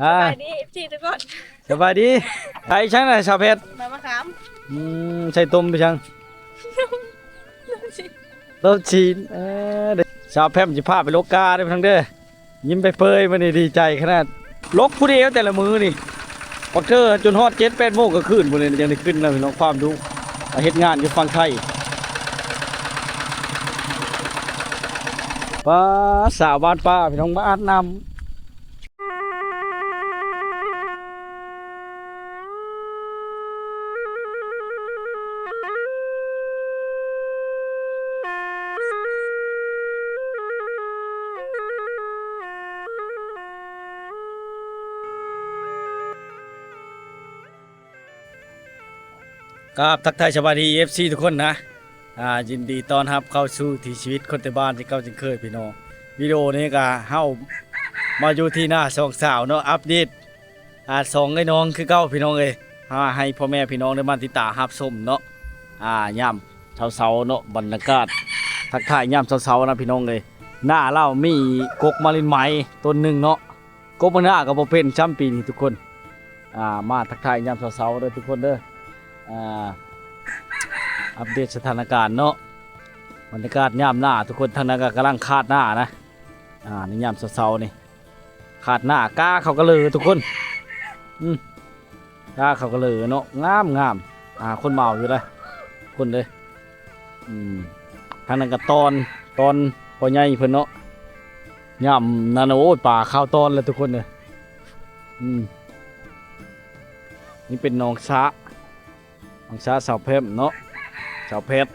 ອ່າ ສະບາຍດີ ເອັຟຊີ ທຸກຄົນ ສະບາຍດີ. ໄປຈັ່ງໃດສາວແພັດ? ໃບມະຂາມ. ອືມ ໃສ່ຕົ້ມໄປຈັ່ງ? ຕົ້ມຊີ້ນ. ເອີ ສາວແພັດຊິພາໄປລົກກ້າເດີພີ່ນ້ອງເດີ. ຍິ້ມເປີຍໆ ມື້ນີ້ດີໃຈຂະໜາດ ລົກຜູ້ດຽວແຕ່ລະມື້ນີ້ ບັກເທື່ອຈົນຮອດເຈັດແປດໂມງກາງຄືນພຸ້ນແຫຼະ ຈັ່ງໄດ້ຂຶ້ນນະພີ່ນ້ອງ. ຄວາມດຸ ເຮັດງານຢູ່ຝັ່ງໄທ. ປ້າ ສາວບ້ານປ່າພີ່ນ້ອງ ມາອາບນ້ຳ. ກາບທັກທາຍສະບາຍດີ ເອັຟຊີ ທຸກຄົນນະ. ອ່າ ຍິນດີຕ້ອນຮັບເຂົ້າສູ່ວິຖີຊີວິດຄົນໄທບ້ານ ເຊັ່ນເກົ່າເຊັ່ນເຄີຍພີ່ນ້ອງ. ວິດີໂອນີ້ກະເຮົາມາຢູ່ທີ່ໜ້າສອງສາວເນາະ ອັບເດດ ອ່າ ສອງເອື້ອຍນ້ອງຄືເກົ່າພີ່ນ້ອງເອີຍ. ອ່າ ໃຫ້ພໍ່ແມ່ພີ່ນ້ອງໄດ້ມາຕິດຕາມຮັບຊົມເນາະ ອ່າ ຍາມເຊົ້າໆເນາະ ບັນຍາກາດທັກທາຍຍາມເຊົ້າໆນະພີ່ນ້ອງເອີຍ. ໜ້າລາວມີກົກມາລິນໄມ້ຕົ້ນໜຶ່ງເນາະ ກົກມາໜ້າກໍບໍ່ເປັນຊ້ຳປີນີ້ທຸກຄົນ. ອ່າ ມາທັກທາຍຍາມເຊົ້າໆເດີທຸກຄົນເດີ. ອ່າ ອັບເດດສະຖານະການເນາະ ບັນຍາກາດຍາມໜ້າທຸກຄົນ. ທາງນັ້ນກໍກຳລັງຄາດໜ້ານະ. ອ່າ ໃນຍາມເຊົ້າໆນີ້ ຄາດໜ້າ ກ້າເຂົາກະເລີທຸກຄົນ. ອືມ ກ້າເຂົາກະເລີເນາະ ງາມໆ. ອ່າ ຄົນມາເອົາຢູ່ເດ້ ຄົນເດ້. ອືມ ທາງນັ້ນກະຕອນ ຕອນພໍ່ໃຫຍ່ເພິ່ນເນາະ ຍາມນັ້ນ ໂອ້ຍ ປາຄາວຕອນແລ້ວທຸກຄົນເອີຍ. ອືມ ນີ້ເປັນໜອງສະ ອັງສາສາວແພມເນາະ ສາວແພັດ.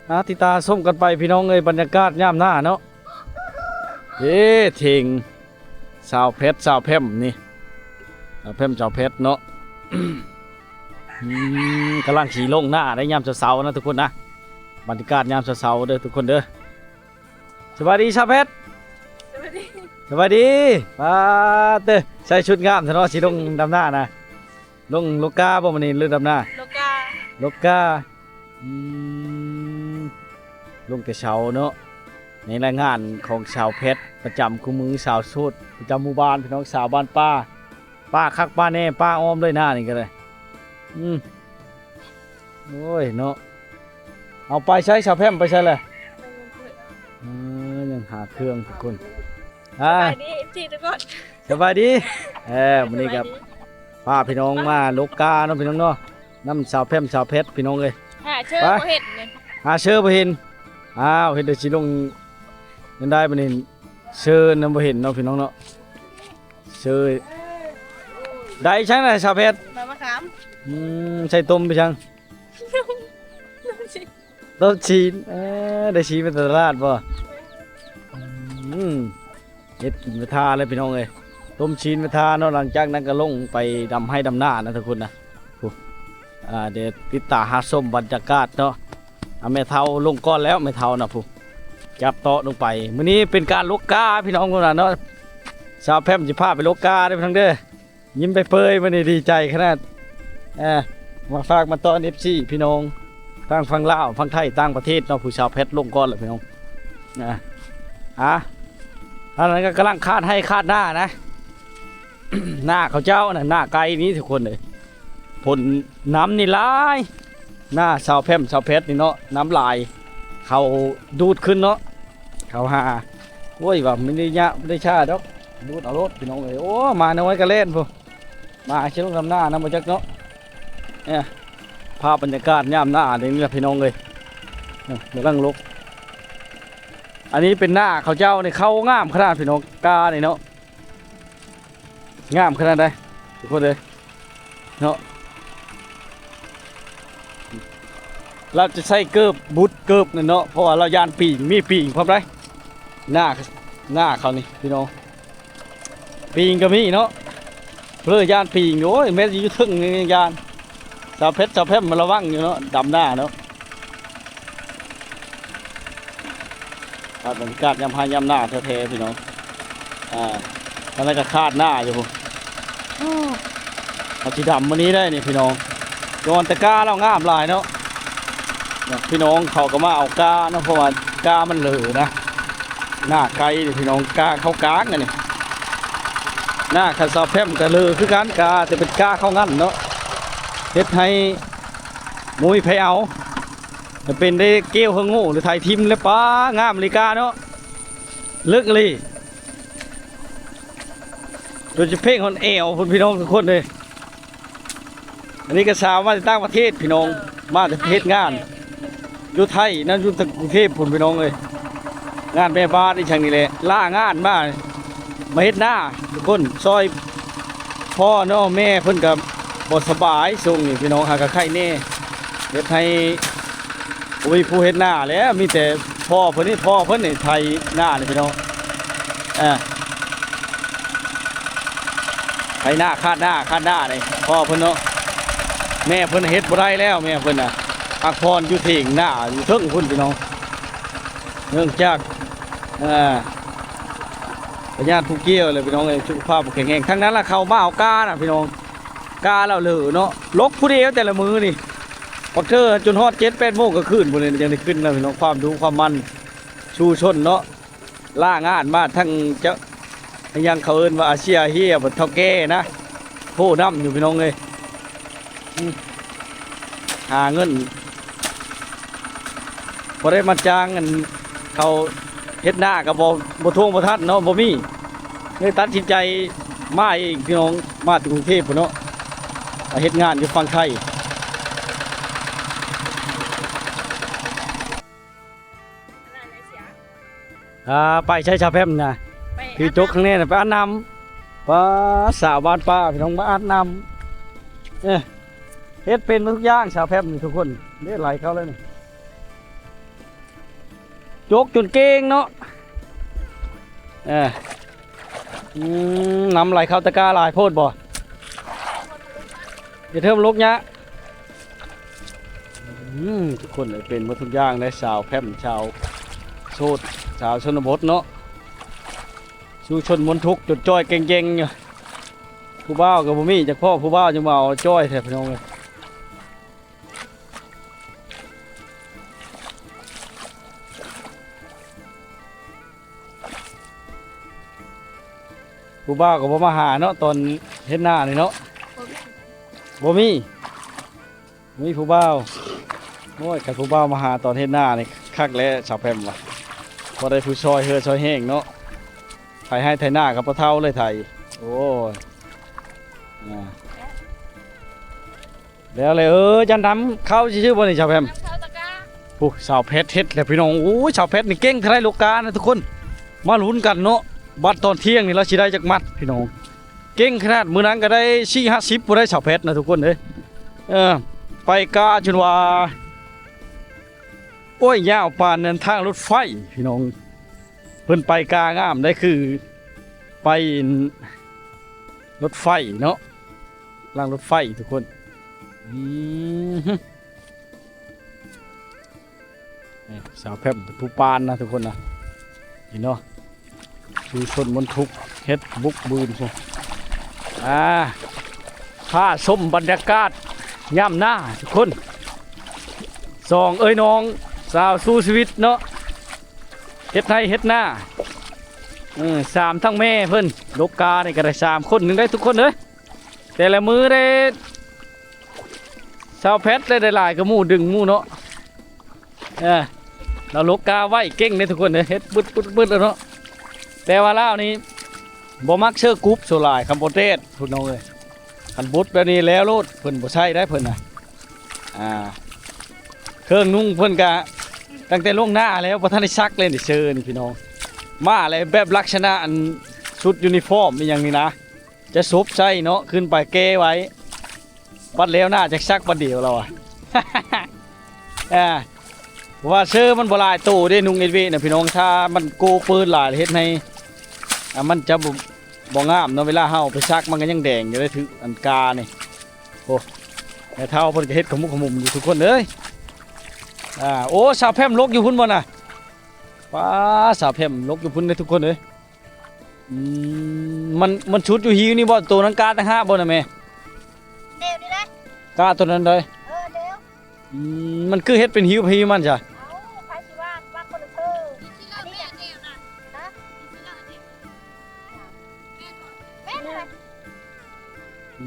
ອ່າ ຕິດຕາມຊົມກັນໄປພີ່ນ້ອງເອີຍ ບັນຍາກາດຍາມໜ້າເນາະ. ເອີ ເຖິງສາວແພັດ ສາວແພມນີ້ ສາວແພມ ສາວແພັດເນາະ. ອືມ ກຳລັງຊິລົງໜ້າໄດ້ຍາມເຊົ້າໆນະທຸກຄົນນະ. ບັນຍາກາດຍາມເຊົ້າໆເດີທຸກຄົນເດີ. ສະບາຍດີສາວແພັດ. ສະບາຍດີ ສະບາຍດີ. ປາດເຕີ ໃສ່ຊຸດງາມແທ້ເນາະ ຊິລົງດຳນານະ. ລົງ ລົງກ້າບໍ່ມື້ນີ້ ຫຼືດຳນາ? ລົງກ້າ ລົງກ້າ. ອືມ ລົງແຕ່ເຊົ້າເນາະ. ໃນລາຍງານຂອງສາວແພັດ ປະຈຳຄູ່ມື້ ສາວໂສດປະຈຳໝູ່ບ້ານພີ່ນ້ອງ ສາວບ້ານປ່າ. ປ່າຄັກປ່າແນ່ ປ່າອ້ອມເລີຍໜ້ານີ້ກໍໄດ້. ອືມ ໂອ້ຍເນາະ. ເອົາ ໄປໃສສາວແພມ ໄປໃສລະ? ເອີ ຍັງຫາເຄື່ອງທຸກຄົນ. ອ່າ ສະບາຍດີ ເອັຟຊີ ທຸກຄົນ ສະບາຍດີ. ເອີ ມື້ນີ້ກໍ ສະບາຍດີ ພາພີ່ນ້ອງມາລົກກ້າເນາະພີ່ນ້ອງເນາະ ນຳສາວແພມ ສາວແພັດພີ່ນ້ອງເອີຍ. ຫາເຊີ ໄປ ບໍ່ເຫັນເລີຍ ຫາເຊີບໍ່ເຫັນ. ອ້າວ ເຮັດໄດ້ຊິລົງ ຍັງໄດ້ບັດນີ້ ເຊີນຳບໍ່ເຫັນເນາະພີ່ນ້ອງເນາະ. ເຊີ ໄດ້ຈັ່ງໃດສາວແພັດ? ໃບມະຂາມ. ອືມ ໃສ່ຕົ້ມໄປຈັ່ງ? ຕົ້ມຊີ້ນ. ເອີ ໄດ້ຊີ້ນມາແຕ່ຕະຫຼາດບໍ່? ອືມ ເຮັດກິນໄປທ່າແລ້ວພີ່ນ້ອງເອີຍ ຕົ້ມຊີ້ນໄປທ່າເນາະ. ຫຼັງຈາກນັ້ນກໍລົງໄປດຳໄຮ່ດຳນານະທຸກຄົນນະ. ອ່າ ດຽວຕິດຕາມຮັບຊົມບັນຍາກາດເນາະ. ອ່າ ແມ່ເຖົ້າລົງກ່ອນແລ້ວ ແມ່ເຖົ້ານະ ຜູ້ຈັບເຕາະລົງໄປ. ມື້ນີ້ເປັນການລົກກ້າພີ່ນ້ອງພຸ້ນນະເນາະ. ສາວແພມຊິພາໄປລົກກ້າເດີພີ່ນ້ອງເດີ. ຍິ້ມເປີຍໆ ມື້ນີ້ດີໃຈຂະໜາດ. ເອີ ມາຝາກມາຕ້ອນ ເອັຟຊີ ພີ່ນ້ອງ ທັງຝັ່ງລາວ ຝັ່ງໄທ ຕ່າງປະເທດເນາະ. ຜູ້ສາວແພັດລົງກ່ອນແລ້ວພີ່ນ້ອງ. ອ່າ ອ່າ ອັນນັ້ນກໍກຳລັງຄາດໄຮ່ຄາດນານະ. ນາເຂົາເຈົ້ານະ ນາໄກນີ້ທຸກຄົນເອີຍ. ຝົນ ນ້ຳນີ້ຫຼາຍ ນາສາວແພມ ສາວແພັດນີ້ເນາະ ນ້ຳຫຼາຍ ເຂົາດູດຂຶ້ນເນາະ ເຂົາຫາ. ໂອ້ຍ ວ່າມັນໄດ້ຍາກ ບໍ່ໄດ້ຊ້າດອກ ດູດເອົາໂລດພີ່ນ້ອງເອີຍ. ໂອ້ ໝານ້ອຍກໍແລ່ນພຸ້ນ ໝາຊິລົງດຳນານຳບໍ່ຈັກເນາະ. ເອີ ພາບບັນຍາກາດຍາມໜ້ານີ້ລະພີ່ນ້ອງເອີຍ. ເອີ ກຳລັງລົກ ອັນນີ້ເປັນນາເຂົາເຈົ້ານີ້ ເຂົ້າງາມຂະໜາດພີ່ນ້ອງ ກ້ານີ້ເນາະ. ງາມຂະໜາດໃດທຸກຄົນເອີຍເນາະ. ລາວຈະໃສ່ເກີບ ບຸດເກີບນັ້ນເນາະ ເພາະວ່າລາວຢ້ານປີງ ມີປີງພ້ອມໃດ໋. ໜ້າ ໜ້າເຂົານີ້ພີ່ນ້ອງ ປີງກໍມີເນາະ. ເພາະຢ້ານປີງ ໂອ້ຍ ແມ່ນຢູ່ເທິງນີ້ຍັງຢ້ານ. ສາວເພັດ ສາວແພມມາລະວັງຢູ່ເນາະ ດຳໜ້າເນາະ. ພາບບັນຍາກາດຍາມໄຮ່ຍາມນາແທ້ໆ ພີ່ນ້ອງ. ອ່າ ທາງນັ້ນກໍຄາດໜ້າຢູ່ພຸ້ນ. ເຮົາຊິດຳມື້ນີ້ໄດ້ນີ້ພີ່ນ້ອງ ຍ້ອນແຕ່ກ້າລາວງາມຫຼາຍເນາະ. ພີ່ນ້ອງເຂົາກໍມາເອົາກ້າເນາະ ເພາະວ່າກ້າມັນເຫຼີນະ. ໜ້າໄກນີ້ພີ່ນ້ອງ ກ້າເຂົ້າກາງອັນນີ້. ນາຂະສາວແພມກະເລີຄືກັນ ກະຈະເປັນກາເຂົ້າງັນເນາະ ເຮັດໃຫ້ບໍ່ມີໃຜເອົາ ຈະເປັນໄດ້ເກວເຮີງໂງ່ ຫຼືໄຖຖິ້ມແລ້ວ ປ້າ ງາມອີ່ຫຼີກາເນາະ ເລິກອີ່ຫຼີ ຈົນຈະເພງຮອດແອວພຸ້ນ ພີ່ນ້ອງທຸກຄົນເອີຍ. ອັນນີ້ກໍສາວມາຈາກຕ່າງປະເທດພີ່ນ້ອງ ມາຈາກເຮັດງານຢູ່ໄທນະ ຢູ່ທາງກຸງເທບພຸ້ນພີ່ນ້ອງເອີຍ ງານແມ່ບ້ານອີ່ຫຍັງນີ້ແຫຼະ ລາງານມາ ມາເຮັດນາທຸກຄົນ ຊ່ອຍພໍ່ເນາະ ແມ່ເພິ່ນກໍບໍ່ສະບາຍຊ່ວງນີ້ພີ່ນ້ອງ ຫາກໍໄຂ້ແດ່ ເຮັດໃຫ້ບໍ່ມີຜູ້ເຮັດນາແຫຼະ ມີແຕ່ພໍ່ເພິ່ນນີ້ ພໍ່ເພິ່ນນີ້ໄຖນານີ້ພີ່ນ້ອງ ອ່າ ໄຖນາ ຄາດນາ ຄາດນານີ້ພໍ່ເພິ່ນເນາະ ແມ່ເພິ່ນເຮັດບໍ່ໄດ້ແລ້ວ ແມ່ເພິ່ນນະ ພັກຜ່ອນຢູ່ຖຽງນາຢູ່ເທິງພຸ້ນພີ່ນ້ອງ ເນື່ອງຈາກ ເອີ ພະຍາດຜູ້ກ່ຽວແຫຼະພີ່ນ້ອງເອີຍ ສຸຂະພາບບໍ່ແຂງແຮງ ທັງນັ້ນລະເຂົ້າມາເອົາການະພີ່ນ້ອງ ກາລາວເລີເນາະ ຫຼົກຜູ້ດຽວແຕ່ລະມື້ນີ້ ບັກເທື່ອຈົນຮອດເຈັດແປດໂມງກາງຄືນພຸ້ນນີ້ ຍັງໄດ້ຂຶ້ນນະພີ່ນ້ອງ ຄວາມດຸຄວາມມັນ ສູ້ຊົນເນາະ ລາງານມາທັງເຈົ້າ ຫຍັງເຂົາເອີ້ນວ່າອາເຊຍເຮຍ ເຖົ້າແກ່ນະ ໂພນຳຢູ່ພີ່ນ້ອງເອີຍ ອືມ ຫາເງິນ ບໍ່ໄດ້ມາຈ້າງອັນເຂົາເຮັດນາກໍບໍ່ ບໍ່ທວງບໍ່ທັນເນາະ ບໍ່ມີ ເລີຍຕັດສິນໃຈມາເອງພີ່ນ້ອງ ມາແຕ່ກຸງເທບພຸ້ນເນາະ ມາເຮັດງານຢູ່ຝັ່ງໄທ. ອ່າ ໄປໃສສາວແພມນະ? ໄປ ຖືຈົກຂ້າງແນ່ນະ ໄປອາບນ້ຳ ປ້າ ສາວບ້ານປ່າພີ່ນ້ອງ ມາອາບນ້ຳ ເອີ ເຮັດເປັນໝົດທຸກຢ່າງສາວແພມນີ້ທຸກຄົນ ເດ້ໄຫຼເຂົ້າແລ້ວນີ້ ຈົກຈົນເກັ່ງເນາະ ເອີ ອືມ ນ້ຳໄຫຼເຂົ້າຕະກາຫຼາຍໂພດບໍ່? ຢ່າເທີມລົກຍະ ອືມ ທຸກຄົນເອີຍ ເປັນໝົດທຸກຢ່າງເດ້ ສາວແພມ ຊາວໂສດ ຊາວຊົນນະບົດເນາະ ສູ້ຊົນມົນທຸກ ຈົດຈ້ອຍແກ່ງໆຢູ່ ຜູ້ບ່າວກໍບໍ່ມີ ຈັກພໍ້ຜູ້ບ່າວ ຍັງມາເອົາຈ້ອຍແທ້ພີ່ນ້ອງເອີຍ. ຜູ້ບ່າວກໍບໍ່ມາຫາເນາະ ຕອນເຮັດນານີ້ເນາະ ບໍ່ມີ ບໍ່ມີ ບໍ່ມີຜູ້ບ່າວ ໂອ້ຍ ຄັນຜູ້ບ່າວມາຫາຕອນເຮັດນານີ້ຄັກແຫຼະ ສາວແພມວ່າ ພໍໄດ້ຜູ້ຊ່ອຍເຮືອຊ່ອຍແຮງເນາະ ໄຖໄຮ່ໄຖນາກັບພໍ່ເຖົ້າເລີຍໄຖ ໂອ້ຍ ອ່າ. ແລ້ວເລີຍ ເອີ ຈານດຳເຂົ້າຊື່ໆບໍ່ນີ້ສາວແພມ? ນຳເຂົ້າຕະກາ ໂອ້ ສາວແພັດເຮັດແລ້ວພີ່ນ້ອງ ໂອ້ຍ ສາວແພັດນີ້ເກັ່ງເທົ່າໃດ ລົກການະທຸກຄົນ ມາລຸ້ນກັນເນາະ ບັດຕອນທ່ຽງນີ້ລາວຊິໄດ້ຈັກມັດພີ່ນ້ອງ ເກັ່ງຂະໜາດ ມື້ນັ້ນກໍໄດ້ສີ່ຫ້າສິບບໍ່ໄດ້ສາວແພັດນະທຸກຄົນເອີຍ ເອີ ໄປກາຈົນວ່າ ໂອ້ຍ ຍາວປານນັ້ນ ທາງລົດໄຟພີ່ນ້ອງ ເພິ່ນໄປກາງາມໄດ໋ ຄືໄປລົດໄຟເນາະ ລາງລົດໄຟທຸກຄົນ ອືມ ນີ້ສາວແພມເປັນຜູ້ປານນະທຸກຄົນນະ ເຫັນເນາະ ສູ້ຊົນມົນທຸກ ເຮັດບຸກບືນພຸ້ນ ອ່າ ພາຊົມບັນຍາກາດຍາມໜ້າທຸກຄົນ ສອງເອີຍນ້ອງ ສາວສູ້ຊີວິດເນາະ ເຮັດໄຮ່ເຮັດນາ ເອີ ສາມທັງແມ່ເພິ່ນ ລົກການີ້ກໍໄດ້ສາມຄົນໜຶ່ງໄດ໋ທຸກຄົນເອີຍ ແຕ່ລະມື້ໄດ້ ສາວແພັດໄດ້ຫຼາຍກວ່າໝູ່ ດຶງໝູ່ເນາະ ເອີ ລາວລົກກາໄວເກັ່ງເດ້ທຸກຄົນເດ້ ເຮັດປຶດໆໆແລ້ວເນາະ ແຕ່ວ່າລາວນີ້ບໍ່ມັກເຊີກຸບສ່ວນຫຼາຍ ຄຳບໍ່ແຕດ ພີ່ນ້ອງເອີຍ ຄັນບົດແບບນີ້ແລ້ວໂລດ ເພິ່ນບໍ່ໃຊ້ໄດ໋ເພິ່ນນະ ອ່າ ເຄື່ອງນຸ່ງເພິ່ນກະຕັ້ງແຕ່ລ່ວງໜ້າແລ້ວ ບໍ່ທັນໄດ້ຊັກເລີຍນີ້ ເຊີນີ້ພີ່ນ້ອງ ມາແລ້ວແບບລັກສະນະອັນຊຸດຢູນິຟອມອີ່ຫຍັງນີ້ນະ ຈະສົບໃສ່ເນາະ ຂຶ້ນໄປແກ່ໄວ້ ບັດແລ້ວໜ້າຈະຊັກບັດດຽວລາວອະ ອ່າ ເພາະວ່າເຊີມັນບໍ່ຫຼາຍໂຕເດ້ ນຸ່ງເອດເວນະພີ່ນ້ອງ ຖ້າມັນໂກເປີດຫຼາຍເຮັດໃຫ້ ອ່າ ມັນຈະບໍ່ ບໍ່ງາມເນາະ ເວລາເຮົາເອົາໄປຊັກມັນກໍຍັງແດງຢູ່ເດ້ ຖືກອັນການີ້ ໂອ້ ແມ່ເຖົ້າເພິ່ນກໍເຮັດຂະໝຸກຂະໝຸມຢູ່ທຸກຄົນເອີຍ ອ່າ ໂອ້ ສາວແພມຫຼົກຢູ່ພຸ້ນບໍ່ນະ ປ້າ ສາວແພມຫຼົກຢູ່ພຸ້ນເດ້ທຸກຄົນເອີຍ ອືມ ມັນ ມັນຊຸດຢູ່ຮີວນີ້ບໍ່? ໂຕນັ້ນກາຕ່າງຫາກບໍ່ນະແມ່? ແນວນີ້ແຫຼະ ກາໂຕນັ້ນເດ້? ເອີ ແນວ ອືມ ມັນຄືເຮັດເປັນຮີວໃຜຮີວມັນຊະ? ເອົ້າ ໃຜຊິວ່າ ວ່າຄົນລະເທີ ອັນນີ້ແຫຼະ ແນວນັ້ນ ຮະ? ແມ່ນບໍ່? ອື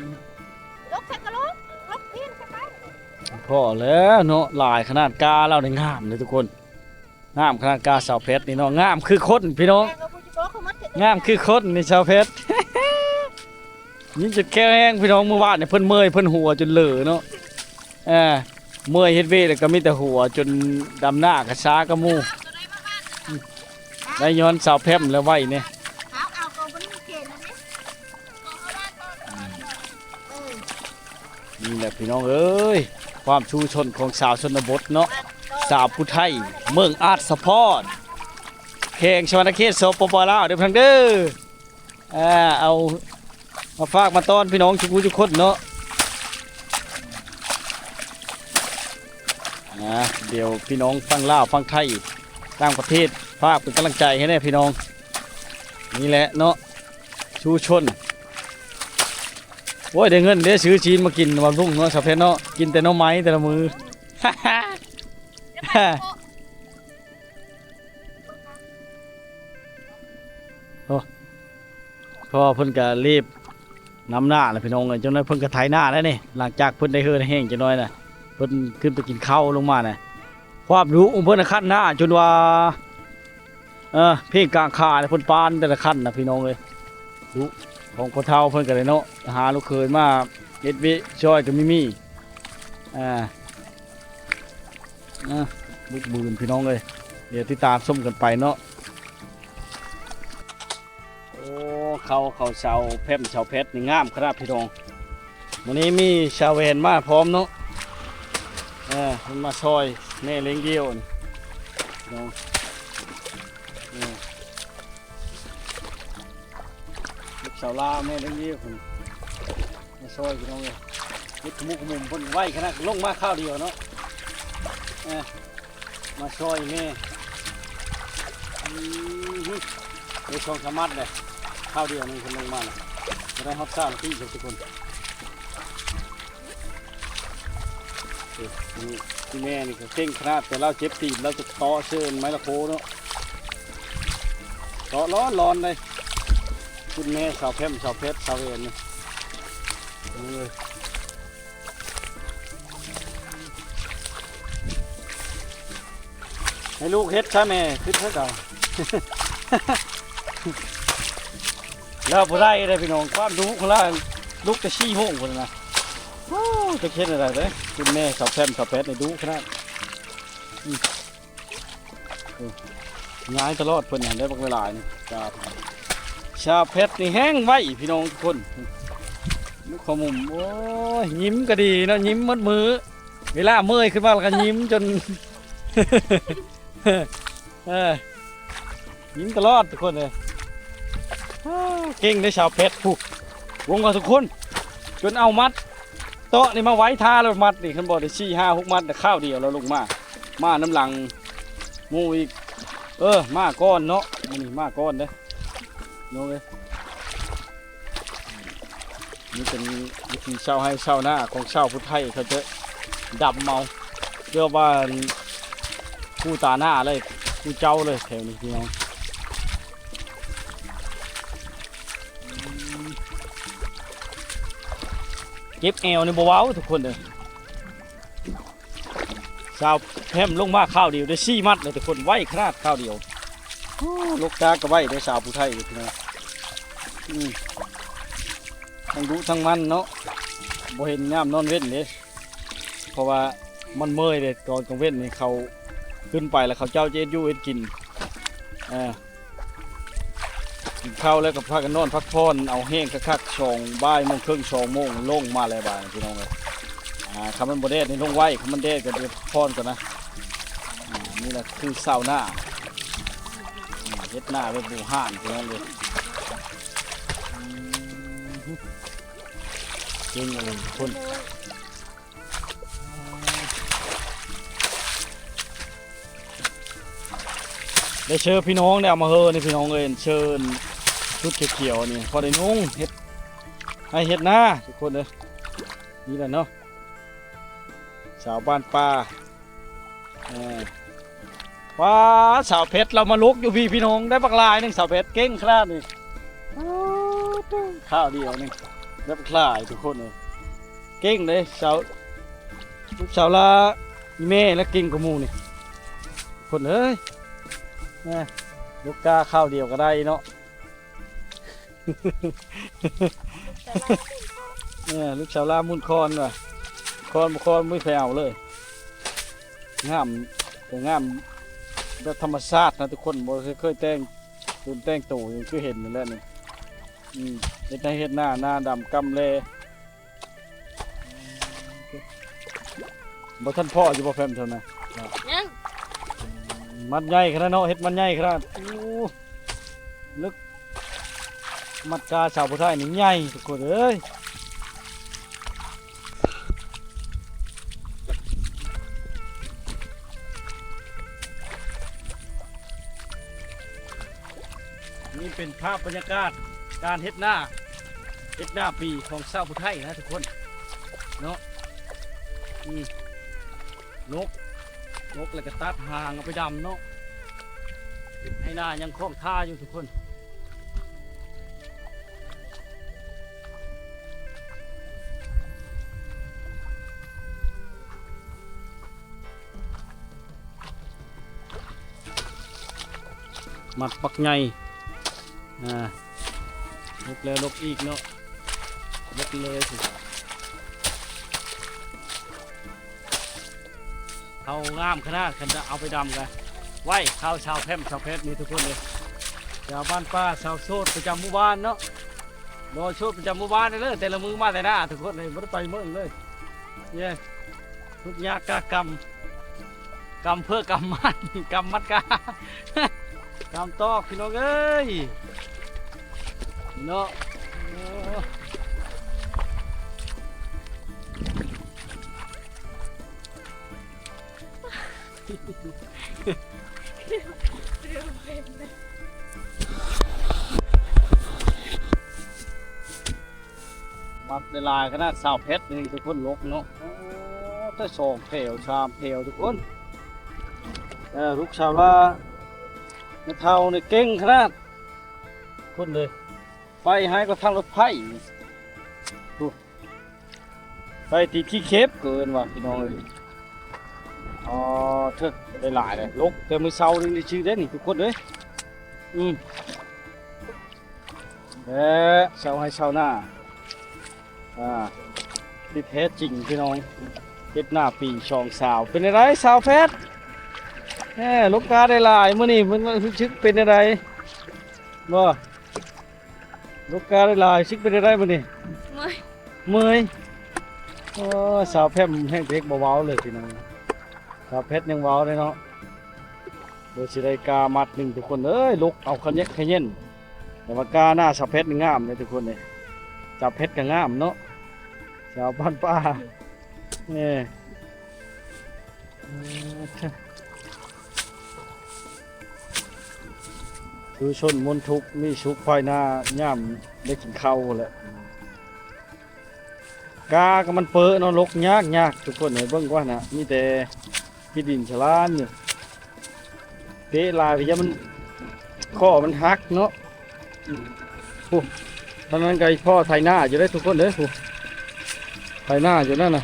ມ ລົກໃສ່ກະໂຫຼກ ລົກພີນໃສ່ໄປ ພໍແລ້ວເນາະ ຫຼາຍຂະໜາດ. ກາລາວນີ້ງາມເດ້ທຸກຄົນ ງາມຂະໜາດ. ກາສາວແພັດນີ້ເນາະ ງາມຄືຄົນພີ່ນ້ອງ ງາມຄືຄົນນີ້ສາວແພັດ ຍິງຈົນແຂວແຮງພີ່ນ້ອງ. ມື້ວານນີ້ເພິ່ນເມື່ອຍ ເພິ່ນຫົວຈົນເຫຼີເນາະ ເອີ ເມື່ອຍເຮັດວຽກແລ້ວກໍມີແຕ່ຫົວ ຈົນດຳນາກໍຊ້າກວ່າໝູ່ ໄດ້ຍ້ອນສາວແພັດແລ້ວໄວແດ່. ນີ້ແຫຼະພີ່ນ້ອງເອີຍ ຄວາມສູ້ຊົນຂອງຊາວຊົນນະບົດເນາະ ຊາວຜູ້ໄທ ເມືອງອາດສະພອນ ແຂວງສະຫວັນນະເຂດ ສປປ ລາວ ເດີພີ່ນ້ອງເດີ. ອ່າ ເອົາມາຝາກມາຕ້ອນພີ່ນ້ອງທຸກຜູ້ທຸກຄົນເນາະ. ອ່າ ດຽວພີ່ນ້ອງຝັ່ງລາວ ຝັ່ງໄທ ຕ່າງປະເທດ ຝາກເປັນກຳລັງໃຈໃຫ້ແດ່ພີ່ນ້ອງ. ນີ້ແຫຼະເນາະ ສູ້ຊົນ. ໂອ້ຍ ໄດ້ເງິນເດ້ ຊື້ຊີ້ນມາກິນວັນລຸງເນາະ ສາວແພັດເນາະ ກິນແຕ່ໜໍ່ໄມ້ແຕ່ລະມື້. ໂອ້ ເພາະວ່າເພິ່ນກະລີບນຳໜ້າແລ້ວພີ່ນ້ອງເອີຍ ຈັກໜ້ອຍເພິ່ນກະໄຖໜ້າແລ້ວນີ້. ຫຼັງຈາກເພິ່ນໄດ້ເຫີດໄດ້ແຮງຈັກໜ້ອຍນະ ເພິ່ນຂຶ້ນໄປກິນເຂົ້າລົງມານະ ຄວາມດຸຂອງເພິ່ນນະ ຄັນໜ້າຈົນວ່າ ເອີ ເພງກາງຂາເພິ່ນປານແຕ່ລະຄັນນະພີ່ນ້ອງເອີຍ. ດຸຂອງພໍ່ເຖົ້າເພິ່ນກະໄດ້ເນາະ ຫາລູກເຂີຍມາເຮັດວຽກຊ່ອຍກະມີມີ ອ່າ ອ່າ ບຸກບືນພີ່ນ້ອງເອີຍ. ດຽວຕິດຕາມຊົມກັນໄປເນາະ. ໂອ້ ເຂົ້າ ເຂົ້າຊາວແພັດ ຊາວແພັດນີ້ງາມຂະໜາດພີ່ນ້ອງ. ມື້ນີ້ມີຊາວແວ່ນມາພ້ອມເນາະ ເອີ ເພິ່ນມາຊ່ອຍແມ່ລ້ຽງດ່ຽວນີ້ເນາະ ເອີ ລູກສາວລາວແມ່ລ້ຽງດ່ຽວເພິ່ນ ມາຊ່ອຍພີ່ນ້ອງເອີຍ. ເຮັດຂະມຸກຂະມຸມເພິ່ນໄວຂະໜາດ ລົງມາຄາວດຽວເນາະ ເອີ ມາຊ່ອຍແມ່ ອືມ ໄດ້ສອງສາມມັດແຫຼະ ຄາວດຽວໜຶ່ງເພິ່ນລົງມານະ ບໍ່ໄດ້ຮອດຊາວນາທີເດີທຸກຄົນ. ເອີ ນີ້ ອີ່ແມ່ນີ້ກະເກັ່ງຂະໜາດ ແຕ່ລາວເຈັບຕີນ ລາວຈະເຕາະເຊີນໄມ້ລະໂຄເນາະ ເຕາະຮ້ອນໆເລີຍ ຄຸນແມ່ສາວແພັດ ຊາວແພັດ ຊາວແວ່ນນີ້ ເອີ ໃຫ້ລູກເຮັດຊະແມ່ ຄິດໃສ່ເຈົ້າ ແລ້ວບໍ່ໄດ້ເດ້ພີ່ນ້ອງ ຄວາມດຸຂອງລາວ ລຸກແຕ່ສີ່ໂມງພຸ້ນນະ. ໂອ້ ຈັກເຮັດແນວໃດເດ້ ຄຸນແມ່ສາວແພັດ ຊາວແພັດນີ້ດຸຂະໜາດ ອືມ ເອີ ຍ້າຍຕະຫຼອດເພິ່ນຫັ້ນ ໄດ້ບັກຫຼາຍໆນີ້. ຊາວແພັດນີ້ແຮງໄວພີ່ນ້ອງທຸກຄົນ ລູກຂະມຸມ ໂອ້ຍ ຍິ້ມກະດີເນາະ ຍິ້ມໝົດມື້ ເວລາເມື່ອຍຂຶ້ນມາແລ້ວກະຍິ້ມຈົນ ເອີ ຍິ້ມຕະຫຼອດທຸກຄົນເອີຍ. ເກັ່ງເດ້ຊາວແພັດ ຜູ້ ວົງເອົາທຸກຄົນ ຈົນເອົາມັດເຕາະນີ້ມາໄວ້ຖ້າແລ້ວ ມັດນີ້ ຄັນບໍ່ໄດ້ສີ່ຫ້າຫົກມັດນະ ຄາວດຽວແລ້ວລົງມາ ມານຳຫຼັງໝູ່ອີກ. ເອີ ມາກ່ອນເນາະ ມື້ນີ້ມາກ່ອນເດ້ ນ້ອງເອີຍ. ນີ້ເປັນວິຖີຊາວໄຮ່ຊາວນາຂອງຊາວຜູ້ໄທ ເຂົາຈະດຳເອົາ ເກືອບວ່າ ຄູ່ຕາໜ້າເລີຍ ຄູ່ເຈົ້າເລີຍແຖວນີ້ພີ່ນ້ອງ. ເຈັບແອວນີ້ບໍ່ເວົ້າທຸກຄົນເອີຍ. ຊາວແພັດລົງມາຄາວດຽວໄດ້ສີ່ມັດເລີຍທຸກຄົນ ໄວຂະໜາດຄາວດຽວ. ໂອ້ ລົກຕາກະໄວເດ້ຊາວຜູ້ໄທພີ່ນ້ອງ. ອືມ ທັງດຸທັງມັນເນາະ ບໍ່ເຫັນຍາມນອນເວັນເດ້ ເພາະວ່າມັນເມື່ອຍເດ້. ຕອນກາງເວັນນີ້ເຂົາຂຶ້ນໄປແລ້ວ ເຂົາເຈົ້າຈະເຮັດຢູ່ເຮັດກິນ ເອີ ກິນເຂົ້າແລ້ວກໍພາກັນນອນພັກຜ່ອນ ເອົາແຮງຄັກໆ ສອງ ບ່າຍໂມງເຄິ່ງ ສອງໂມງ ລົງມາແລ້ວບາດນີ້ພີ່ນ້ອງເອີຍ. ອ່າ ຄັນມັນບໍ່ແດດນີ້ລົງໄວ ຄັນມັນແດດກໍໄດ້ພັກຜ່ອນກ່ອນນະ. ອ່າ ນີ້ລະຄືຊາວນາ ເຮັດນາແບບບູຮານພີ່ນ້ອງເອີຍ. ເກັ່ງອີ່ຫຼີທຸກຄົນ. ໄດ້ເຊີພີ່ນ້ອງ ໄດ້ເອົາມາເຮີນີ້ພີ່ນ້ອງເອີຍ ເຊີຊຸດຂຽວໆນີ້ ພໍໄດ້ນຸ່ງເຮັດໄຮ່ເຮັດນາທຸກຄົນເອີຍ. ນີ້ແຫຼະເນາະ ສາວບ້ານປ່າ. ເອີ ວ້າ ສາວເພັດລາວມາຫຼົກຢູ່ພີ້ພີ່ນ້ອງ ໄດ້ບັກຫຼາຍໜຶ່ງ ສາວເພັດເກັ່ງຂະໜາດນີ້. ຄາວດຽວນີ້ແບບຫຼາຍທຸກຄົນເອີຍ. ເກັ່ງເດ້ ສາວ ລູກສາວລາ ແມ່ລະເກັ່ງກວ່າໝູ່ນີ້ ຄົນເອີຍ. ນະ ລູກກາຄາວດຽວກໍໄດ້ເນາະ. ເອີ ລູກສາວລາໝຸນຄອນວ່າ ຄອນບໍ່ຄອນບໍ່ມີໃຜເອົາເລີຍ. ງາມ ແຕ່ງາມແບບທຳມະຊາດນະທຸກຄົນ ບໍ່ເຄີຍແຕ່ງຕົນແຕ່ງໂຕ ຄືເຫັນນີ້ແຫຼະນີ້. ອືມ ເຮັດໄຮ່ເຮັດນາ ນາດຳກຳແລ. ບໍ່ທັນພໍ້ຢູ່ບໍ່ແພມເທົ່ານັ້ນ? ຍັງ. ມັດໃຫຍ່ຂະໜາດເນາະ ເຮັດມັດໃຫຍ່ຂະໜາດ. ໂອ້ ເລິກ. ມັດກາສາວຜູ້ໄທນີ້ໃຫຍ່ທຸກຄົນເອີຍ. ນີ້ເປັນພາບບັນຍາກາດການເຮັດນາ ເຮັດນາປີຂອງຊາວຜູ້ໄທນະທຸກຄົນເນາະ. ອືມ ລົກ ລົກແລ້ວກໍຕັດຫາງເອົາໄປດຳເນາະ. ໄຮ່ນາຍັງຄ້ອງທ່າຢູ່ທຸກຄົນ. ມັດບັກໃຫຍ່ ອ່າ ລົກແລ້ວລົກອີກເນາະ ລົກເລີຍ. ເຂົາງາມຂະໜາດ ຄັນຈະເອົາໄປດຳກະໄວ້ເຂົາ ສາວແພມ ສາວແພມນີ້ທຸກຄົນເອີຍ. ສາວບ້ານປ່າ ສາວໂສດປະຈຳໝູ່ບ້ານເນາະ. ບໍ່ ໂສດປະຈຳໝູ່ບ້ານເດີ ແຕ່ລະມື້ມາແຕ່ໜ້າທຸກຄົນເອີຍ ບໍ່ໄດ້ໄປເມືອງເລີຍ. ເຢ້ ທຸກຍາກກາກຳ ກຳເພື່ອກຳມັດ ກຳມັດກາ ກຳຕອກ ພີ່ນ້ອງເອີຍ ເນາະ. ໂອ້ ມັດໄດ້ຫຼາຍຂະໜາດ ຊາວແພັດນີ້ທຸກຄົນ ລົກເນາະ. ໂອ້ ແຕ່ສອງແຖວສາມແຖວທຸກຄົນ. ເອີ ລູກສາວລາ ແມ່ເຖົ້ານີ້ເກັ່ງຂະໜາດ ຄົນເລີຍ ໄປໃຫ້ກໍທັງລົດໄຟນີ້ ໄປຕິດຂີ້ເຂັບ ເອີ້ນວ່າ ພີ່ນ້ອງເອີຍ. ອໍ ເທີ ໄດ້ຫຼາຍເລີຍ ລົກແຕ່ມື້ເຊົ້ານີ້ຊື່ເດ້ນີ້ທຸກຄົນເອີຍ. ອືມ ແລະ ຊາວໄຮ່ຊາວນາ ອ່າ ທີ່ແທ້ຈິງ ພີ່ນ້ອງ ເຮັດນາປີສອງສາວ. ເປັນຈັ່ງໃດສາວແພັດ? ແໝ ລົກກາໄດ້ຫຼາຍມື້ນີ້ ມັນ ມັນຮູ້ສຶກເປັນຈັ່ງໃດ? ບໍ່ ລູກກາໄດ້ຫຼາຍ ຊິເປັນໄດ້ມື້ນີ້? ເມື່ອຍ ເມື່ອຍ. ໂອ້ ສາວແພມແຮງເດັກບໍ່ເວົ້າເລີຍພີ່ນ້ອງ ສາວແພັດຍັງເວົ້າໄດ້ເນາະ. ບໍ່ຊິໄດ້ກາມັດໜຶ່ງທຸກຄົນເອີຍ ລົກເອົາຂະແຍະຂະແຍນ. ແຕ່ວ່າກາໜ້າສາວແພັດນີ້ງາມເດ້ທຸກຄົນເດ້ ສາວແພັດກໍງາມເນາະ ສາວບ້ານປ່າ. ເອີ ເອີ ຄືຊົນມົນທຸກມີສຸກພາຍໜ້າຍາມໄດ້ກິນເຂົ້າແຫຼະ. ກາກໍມັນເປີະເນາະ ລົກຍາກໆ ທຸກຄົນເອີຍ ເບິ່ງກ່ອນນະ ມີແຕ່ຂີ້ດິນສະຫຼານຢູ່ ເຕະຫຼາຍກໍຢ່າມັນ ຂໍ້ມັນຫັກເນາະ. ໂອ້ ທາງນັ້ນກໍພໍ່ໄຖນາຢູ່ເດ້ທຸກຄົນເດີ ຜູ້ໄຖນາຢູ່ນັ້ນນະ.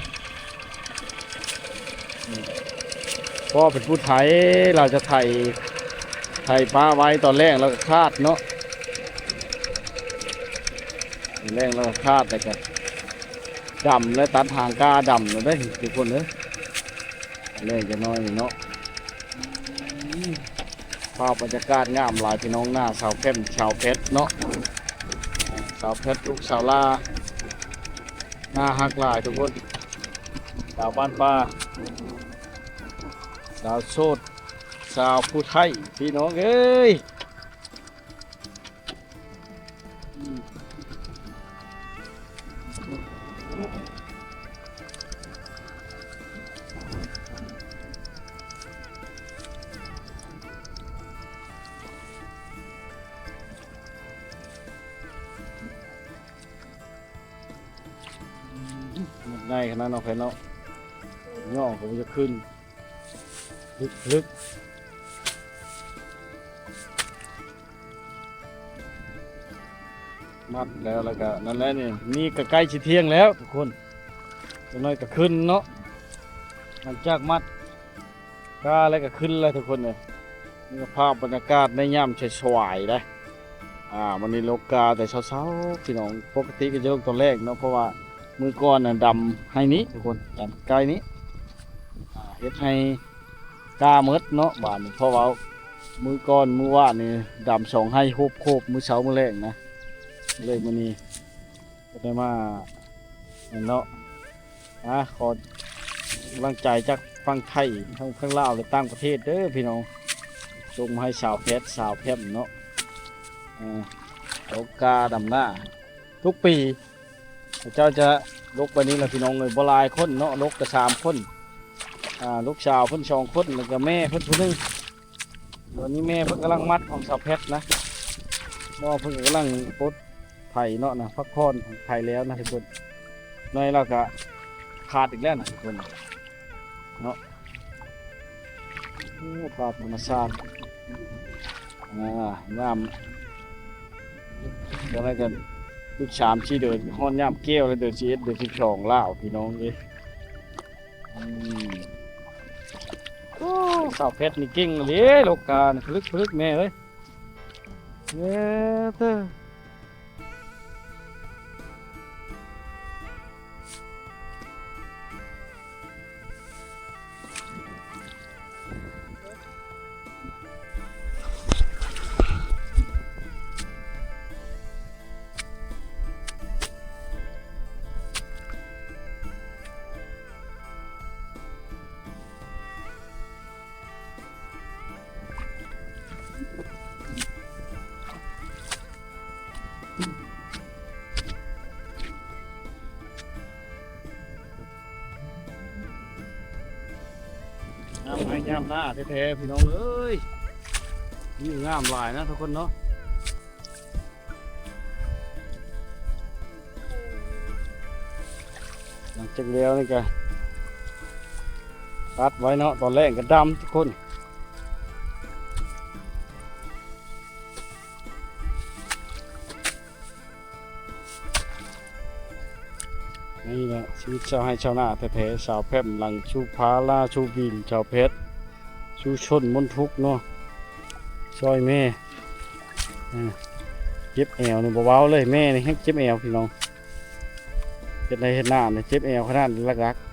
ພໍ່ເປັນຜູ້ໄຖ ລາວຈະໄຖ ໄຖປະໄວ້ ຕອນແລງລາວກໍຄາດເນາະ ຕອນແລງລາວກໍຄາດ ແລ້ວກໍດຳ ແລ້ວຕັດຫາງກ້າດຳແລ້ວເດ້ທຸກຄົນເດີ. ແລ້ວຈະນ້ອຍເນາະ ພາບບັນຍາກາດງາມຫຼາຍພີ່ນ້ອງ ໜ້າສາວແພມ ສາວແພັດເນາະ ສາວແພັດ ລູກສາວລາ ໜ້າຮັກຫຼາຍທຸກຄົນ ສາວບ້ານປ່າ ສາວໂສດ ສາວຜູ້ໄທ ພີ່ນ້ອງເອີຍ. ມັນໃຫຍ່ຂະໜາດເນາະ ແພນເນາະ ຍ່ອງກໍບໍ່ຢາກຂຶ້ນ ເລິກໆ. ມັດແລ້ວ ແລ້ວກໍນັ້ນແຫຼະນີ້ ນີ້ກໍໃກ້ຊິທ່ຽງແລ້ວທຸກຄົນ ຈັກໜ້ອຍກໍຂຶ້ນເນາະ ຫຼັງຈາກມັດກາແລ້ວກໍຂຶ້ນແລ້ວທຸກຄົນເອີຍ. ນີ້ກໍພາບບັນຍາກາດໃນຍາມສວາຍໆເດ້. ອ່າ ມື້ນີ້ລົກກາແຕ່ເຊົ້າໆ ພີ່ນ້ອງ ປົກກະຕິກໍຈະລົກຕອນແລງເນາະ ເພາະວ່າມື້ກ່ອນນະດຳໄຮ່ນີ້ທຸກຄົນ ດຳໃກ້ນີ້ ອ່າ ເຮັດໃຫ້ ກາໝົດເນາະບາດນີ້ ເພາະວ່າມື້ກ່ອນມື້ວານນີ້ດຳສອງໄຮ່ໂຮບໆ ມື້ເຊົ້າມື້ແລງນະ ເລີຍມື້ນີ້ກໍໄດ້ມາເນາະ. ອ່າ ຂໍກຳລັງໃຈຈາກຝັ່ງໄທ ທັງ ທັງລາວ ແລະ ຕ່າງປະເທດເດີພີ່ນ້ອງ ສົ່ງມາໃຫ້ສາວແພັດ ສາວແພັດເນາະ. ອ່າ ລົກກາດຳນາທຸກປີ ເຂົາເຈົ້າຈະລົກແບບນີ້ລະພີ່ນ້ອງເອີຍ ບໍ່ຫຼາຍຄົນເນາະ ລົກກໍສາມຄົນ ອ່າ ລູກສາວເພິ່ນສອງຄົນ ແລ້ວກໍແມ່ເພິ່ນຜູ້ໜຶ່ງ. ຕອນນີ້ແມ່ເພິ່ນກຳລັງມັດຂອງສາວແພັດນະ ເພາະວ່າເພິ່ນກຳລັງປົດໄຖເນາະນະ ພັກຜ່ອນໄຖແລ້ວນະທຸກຄົນ. ໜ້ອຍລາວກໍຂາດອີກແລ້ວນະທຸກຄົນເນາະ. ໂອ້ ພາບທຳມະຊາດ ອ່າ ງາມ. ຈັ່ງໃດກໍອີກສາມສີ່ເດືອນ ຮອດຍາມແກ້ວແລ້ວ ເດືອນສິບເອັດ ເດືອນສິບສອງລາວ ພີ່ນ້ອງເອີຍ. ອືມ ໂອ້ ສາວແພັດນີ້ເກັ່ງເດ້ ລົກການ ຜະລຶກໆ ແມ່ເອີຍ ເອີ ເຕີ. ຍາມໄຮ່ຍາມນາແທ້ໆ ພີ່ນ້ອງເອີຍ ນີ້ງາມຫຼາຍນະທຸກຄົນເນາະ. ຫຼັງຈາກແລ້ວນີ້ກະຕັດໄວ້ເນາະ ຕອນແລງກະດຳທຸກຄົນ. ນີ້ແຫຼະຊີວິດຊາວໄຮ່ຊາວນາແທ້ໆ ສາວແພມ ຫຼັງຊູພາລາຊູບີນ ສາວແພັດ ສູ້ຊົນມົນທຸກເນາະ ຊ່ອຍແມ່. ອ່າ ເຈັບແອວນີ້ບໍ່ເວົ້າເລີຍ ແມ່ນີ້ແຮງເຈັບແອວພີ່ນ້ອງ ເຮັດໄຮ່ເຮັດນານີ້ເຈັບແອວຂະໜາດຫຼັກໆ.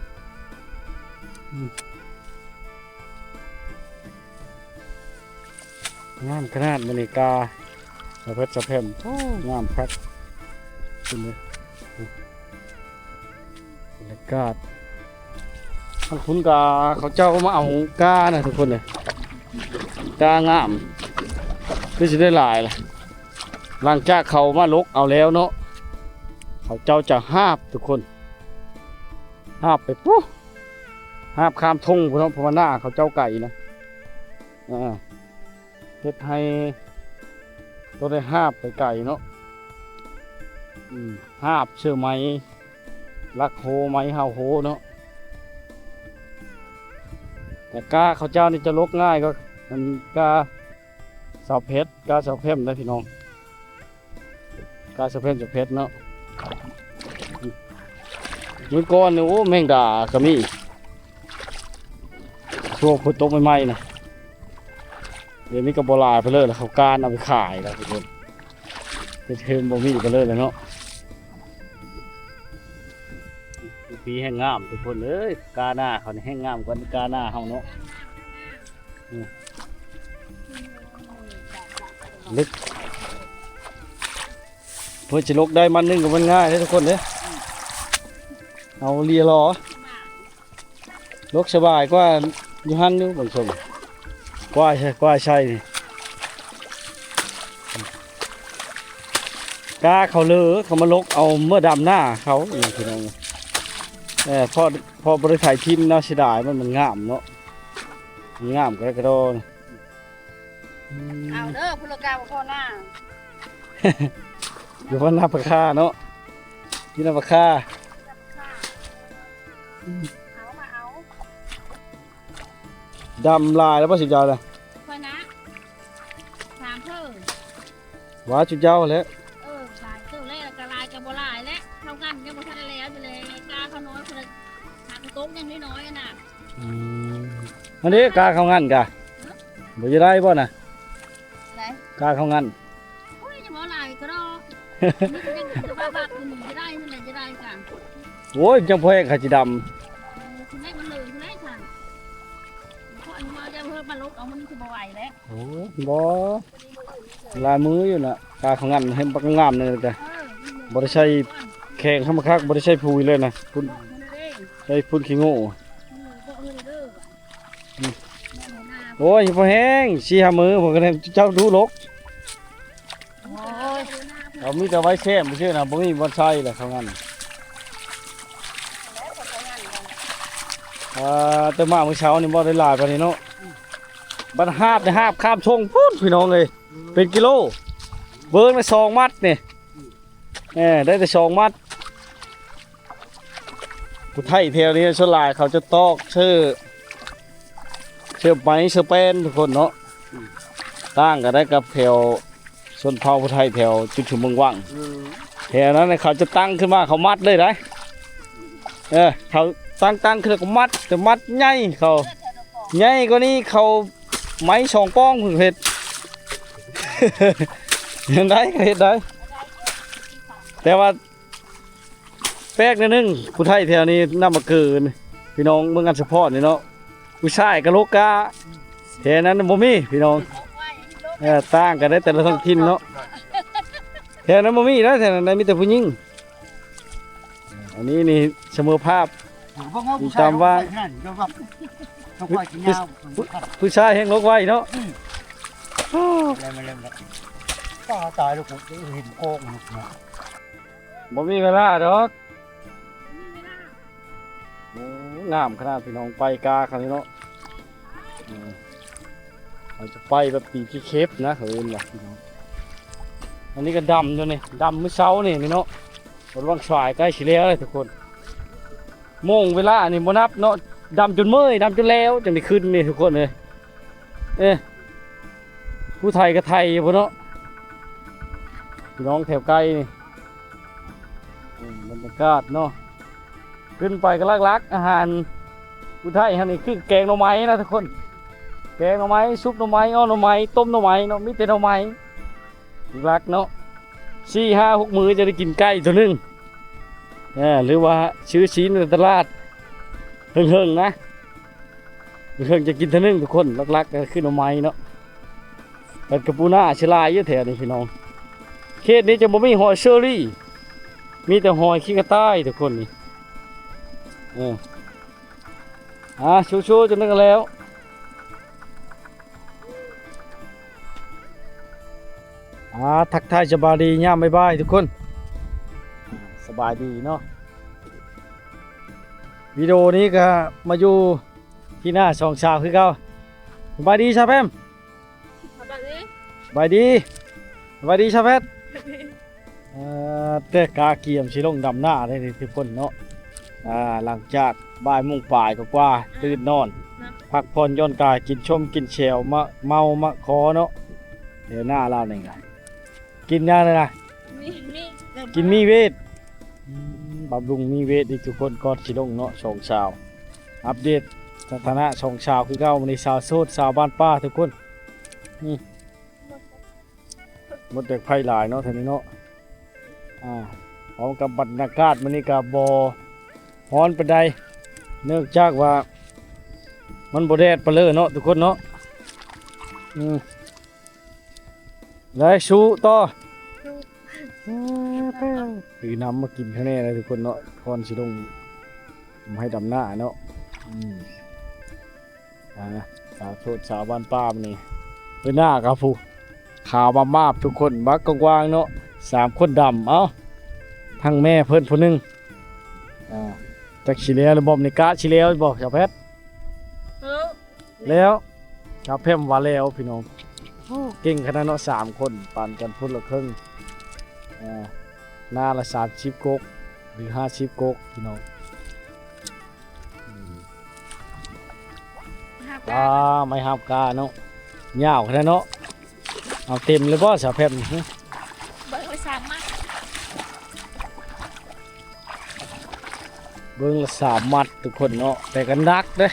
ອືມ ງາມຂະໜາດ ບັນຍາກາດ ສາວແພັດ ສາວແພມ ໂອ້ ງາມຄັກ ຂຶ້ນເລີຍ ບັນຍາກາດ. ທາງພຸ້ນກະເຂົາເຈົ້າມາເອົາກ້ານະທຸກຄົນເອີຍ ກ້າງາມ ຄືຊິໄດ້ຫຼາຍລະ. ຫຼັງຈາກເຂົາມາຫຼົກເອົາແລ້ວເນາະ ເຂົາເຈົ້າຈະຫາບທຸກຄົນ ຫາບໄປພຸ້ນ ຫາບຂ້າມທົ່ງພຸ້ນເນາະ ເພາະວ່ານາເຂົາເຈົ້າໄກນະ. ອ່າ ເຮັດໃຫ້ຕ້ອງໄດ້ຫາບໄປໄກເນາະ ອືມ ຫາບເສື້ອໄມ້ ລັກໂຮໄມ້ເຫົ່າໂຮເນາະ. ແຕ່ກ້າເຂົາເຈົ້ານີ້ຈະຫຼົກງ່າຍກວ່າ ອັນ ກ້າສາວແພັດ ກ້າສາວແພມເດ້ພີ່ນ້ອງ. ກາສະເພັນສະເພັດເນາະ ມື້ກ່ອນນີ້ ໂອ້ ແມງດາກໍມີ ຊ່ວງຝົນຕົກໃໝ່ໆນະ ດຽວນີ້ກໍບໍ່ຫຼາຍປານໃດແລ້ວ ເຂົາການເອົາໄປຂາຍແລ້ວທຸກຄົນ ເຮັດເຮືອນບໍ່ມີປານໃດແລ້ວເນາະ. ປີແຮ່ງງາມທຸກຄົນເອີຍ ກາໜ້າເຂົານີ້ແຮ່ງງາມກວ່າກາໜ້າເຮົາເນາະ. ອືມ ເລິກ ເພື່ອຈະຫຼົກໄດ້ມັດໜຶ່ງກໍມັນງ່າຍເດ້ທຸກຄົນເດ້ ເອົາເລຍລໍ ຫຼົກສະບາຍກວ່າຢູ່ຫັ້ນຢູ່ ເບິ່ງຊົມ ກວ່າຍໃສ່ ກວ່າຍໃສ່ນີ້ ກ້າເຂົາເລີ ເຂົາມາຫຼົກເອົາເມືອດຳໜ້າເຂົາ ພີ່ນ້ອງ ເອີ ເພາະ ເພາະບໍ່ໄດ້ໄຖຖິ້ມເນາະ ເສຍດາຍ ມັນ ມັນງາມເນາະ ມັນງາມກະໄດ້ກະດໍ. ອືມ ເອົາເດີ ຜູ້ລະກາບໍ່ພໍໜ້າ ຢູ່ບ້ານນາປາຄາເນາະ ຢູ່ນາປາຄາ ເອົາມາເອົາ ດຳຫຼາຍແລ້ວບໍ່ ຊຸມເຈົ້ານະ ຂ້ອຍນະ ສາມເພີ ວ່າຊຸມເຈົ້າແຫຼະ ເອີ ຫຼາຍເຕີບແລ້ ບໍ່ຫຼາຍແຫຼະ ເຂົ້າງັນຍັງບໍ່ທັນໄດ້ແລ້ວຢູ່ເລີຍ ກາເຂົ້ານ້ອຍພຸ້ນລະ ຫາກະຕົກຍັງນ້ອຍໆຫັ້ນນະ. ອືມ ອັນນີ້ກາເຂົ້າງັນກະ ບໍ່ຈະໄດ້ບໍ່ນະ? ໄດ້ ກາເຂົ້າງັນ ໂອ້ຍ ຢ່າເວົ້າຫຼາຍກະດອກ ນີ້ຍັງຈະວ່າບາບຢູ່ນີ້ຈະໄດ້ຫັ້ນແຫຼະ ຈະໄດ້ກະ ໂອ້ຍ ຈັ່ງພໍແຮງຂາດຊິດຳ ເອີ ຊິໄດ້ມັນເລີຍ ຊິໄດ້ຊັ້ນ ເພາະອັນນີ້ວ່າຢ່າເຮີບມາລົກເອົາ ມັນຊິບໍ່ໄຫວແລ້ວ. ໂອ້ ບໍ່ ຫຼາຍມື້ຢູ່ນະ ກາເຂົ້າງັນເຫັນບັກງາມນີ້ກະ ເອີ ບໍ່ໄດ້ໃສ່ແຂງເຂົ້າມາຄັກ ບໍ່ໄດ້ໃສ່ປຸ໋ຍເລີຍນະ ຝຸ່ນ ເອີ ໃສ່ຝຸ່ນຂີ້ງູ ເອີ ບໍ່ເອີ ເດີ ອືມ ໂອ້ຍ ພໍແຮງ ສີ່ຫ້າມື້ພຸ້ນກະແມ່ນເຈົ້າດຸລົກ ໂອ້ຍ ເຂົາມີແຕ່ໄວ້ແຊ້ມຊື່ນະ ບໍ່ມີບ່ອນໃສ່ແຫຼະເຂົາງານ ອ່າ ແຕ່ມາມື້ເຊົ້ານີ້ບໍ່ໄດ້ຫຼາຍປານນີ້ເນາະ ບັດຫາບໄດ້ຫາບຂ້າມທົ່ງພຸ້ນພີ່ນ້ອງເອີຍ ເປັນກິໂລ ເບິ່ງລະສອງມັດນີ້ ເອີ ໄດ້ແຕ່ສອງມັດ. ຜູ້ໄທແຖວນີ້ສ່ວນຫຼາຍເຂົາຈະຕອກເສື້ອ ເສື້ອໄມ້ເສື້ອແປ້ນທຸກຄົນເນາະ ຕ່າງກັນໄດ້ກັບແຖວຊົນເຜົ່າຜູ້ໄທແຖວຈຸດຊຸມເມືອງວັງ ເອີ ແຖວນັ້ນເຂົາຈະຕັ້ງຂຶ້ນມາ ເຂົາມັດເລີຍໄດ໋ ເອີ ເຂົາຕັ້ງ ຕັ້ງຂຶ້ນແລ້ວກະມັດ ແຕ່ມັດໃຫຍ່ ເຂົາໃຫຍ່ກວ່ານີ້ ເຂົາໄມ້ສອງປອງພຸ້ນເຮັດ ເຮັດໄດ້ ກະເຮັດໄດ້ ແຕ່ວ່າ ແປກໜ້ອຍໜຶ່ງ ຜູ້ໄທແຖວນີ້ນຳມາເກີນ ພີ່ນ້ອງເມືອງອັນສະພອນນີ້ເນາະ ຜູ້ຊາຍກະໂລກາ ແຖວນັ້ນບໍ່ມີພີ່ນ້ອງ ເອີ ຕ່າງກັນໄດ້ແຕ່ລະທ້ອງຖິ່ນເນາະ ແຖວນັ້ນບໍ່ມີນະ ແຖວນັ້ນມີແຕ່ຜູ້ຍິງ ອັນນີ້ນີ້ສະເໝີພາບ ເບິ່ງເອົາຜູ້ຊາຍ ຕາມວ່າ ຜູ້ຊາຍແຮ່ງໂລກໄວເນາະ ອືມ ໂອ້ ແລ້ວ ແລ້ວ ແລ້ວ ຕາຍແລ້ວ ເຫັນໂກງ ບໍ່ມີເວລາດອກ ໂອ້ ງາມຂະໜາດພີ່ນ້ອງ ໄປກາຂະໜາດເນາະ ເອີ ເຮົາຈະໄປແບບຕີຂີ້ເຂັບນະ ເຂົາເອີ້ນວ່າພີ່ນ້ອງ ອັນນີ້ກະດຳຢູ່ນີ້ ດຳມື້ເຊົ້ານີ້ພີ່ນ້ອງ ລະວັງສາຍໃກ້ຊິແລ້ວເລີຍທຸກຄົນ ໂມງເວລານີ້ບໍ່ນັບເນາະ ດຳຈົນເມື່ອຍ ດຳຈົນແລ້ວ ຈັ່ງໄດ້ຂຶ້ນນີ້ທຸກຄົນເອີຍ. ເອີ ຜູ້ໄຖກະໄຖຢູ່ພຸ້ນເນາະ ພີ່ນ້ອງແຖວໃກ້ນີ້ ເອີ ບັນຍາກາດເນາະ ຂຶ້ນໄປກະຫຼັກໆ ອາຫານຜູ້ໄທຫັ້ນນີ້ຄືແກງໜໍ່ໄມ້ນະທຸກຄົນ ແກງໜໍ່ໄມ້ ຊຸບໜໍ່ໄມ້ ອ່ອນໜໍ່ໄມ້ ຕົ້ມໜໍ່ໄມ້ເນາະ ມີແຕ່ໜໍ່ໄມ້ ຫຼັກໆເນາະ ສີ່ຫ້າຫົກມື້ຈະໄດ້ກິນໄກ່ໂຕໜຶ່ງ ເອີ ຫຼືວ່າຊື້ຊີ້ນໃນຕະຫຼາດ ເຫິງໆນະ ເຫິງຈະກິນເທື່ອໜຶ່ງທຸກຄົນ ຫຼັກໆກະຄືໜໍ່ໄມ້ເນາະ ແລ້ວກະປູນາຊິຫຼາຍຢູ່ແຖວນີ້ພີ່ນ້ອງ ເຂດນີ້ຈະບໍ່ມີຫອຍເຊີຣີ ມີແຕ່ຫອຍຂີ້ກະຕ່າຍທຸກຄົນນີ້ ເອີ ອ່າ ສູ້ໆ ຈົນໄດ້ກັນແລ້ວ ອ່າ ທັກທາຍສະບາຍດີຍາມບ່າຍໆ ທຸກຄົນ ສະບາຍດີເນາະ ວິດີໂອນີ້ກະມາຢູ່ທີ່ໜ້າສອງສາວຄືເກົ່າ ສະບາຍດີຊາວແພມ ສະບາຍດີ ສະບາຍດີ ສະບາຍດີຊາວແພດ ເອີ ແຕ່ກະກຽມຊິລົງດຳນາໄດ້ທຸກຄົນເນາະ ອ່າ ຫຼັງຈາກບ່າຍໂມງປາຍກວ່າໆ ຕື່ນນອນ ພັກຜ່ອນຢ່ອນກາຍ ກິນຊົມກິນແຊວ ມາເມົາມາຄໍເນາະ ແຖວໜ້າລາວນີ້ກະ ກິນຫຍັງນະ ມີ ມີ ກິນມີເວດ ອືມ ບຳລຸງມີເວດອີກທຸກຄົນ ກ່ອນຊິລົງເນາະ ສອງສາວ ອັບເດດສະຖານະສອງສາວຄືເກົ່າ ມື້ນີ້ສາວໂສດ ສາວບ້ານປ່າທຸກຄົນ ນີ້ ໝົດແດກໄຟຫຼາຍເນາະ ເທື່ອນີ້ເນາະ ອ່າ ພ້ອມກັບບັນຍາກາດມື້ນີ້ກະບໍ່ຮ້ອນປານໃດ ເນື່ອງຈາກວ່າມັນບໍ່ແດດປານເລີເນາະ ທຸກຄົນເນາະ ອືມ ໄດ້ສູ້ຕໍ່ ຊື້ ຊື້ ຊື້ນ້ຳມາກິນຂ້າງໃນເລີຍທຸກຄົນເນາະ ກ່ອນຊິລົງ ໃຫ້ດຳນາເນາະ ອືມ ອ່າ ສາວໂສດສາວບ້ານປ່າມື້ນີ້ ເບິ່ງໜ້າກະຜູ້ ຂາວມາບໆ ທຸກຄົນ ບັກກວ້າງໆ ເນາະ ສາມຄົນດຳ ເອົ້າ ທັງແມ່ເພິ່ນຜູ້ໜຶ່ງ ອ່າ ຈັກຊິແລ້ວຫຼືບໍ່ ນີ້ກະຊິແລ້ວບໍ່ ສາວແພດ ເອີ ແລ້ວ ສາວແພມວ່າແລ້ວພີ່ນ້ອງ ໂອ້ ເກັ່ງຂະໜາດເນາະ ສາມຄົນ ປັນກັນຄົນລະເຄິ່ງ ເອີ ໜ້າລະສາມສິບກົກ ຫຼື ຫ້າສິບກົກ ພີ່ນ້ອງ ອືມ ຫາບກາ ອ່າ ໄມ້ຫາບກາເນາະ ຍາວຂະໜາດເນາະ ເອົາເຕັມເລີຍບໍ່ ສາວແພມ ເບິ່ງໄປສາມມັດ. ເບິ່ງລະສາມມັດທຸກຄົນເນາະ ແຕ່ກໍໜັກເດ້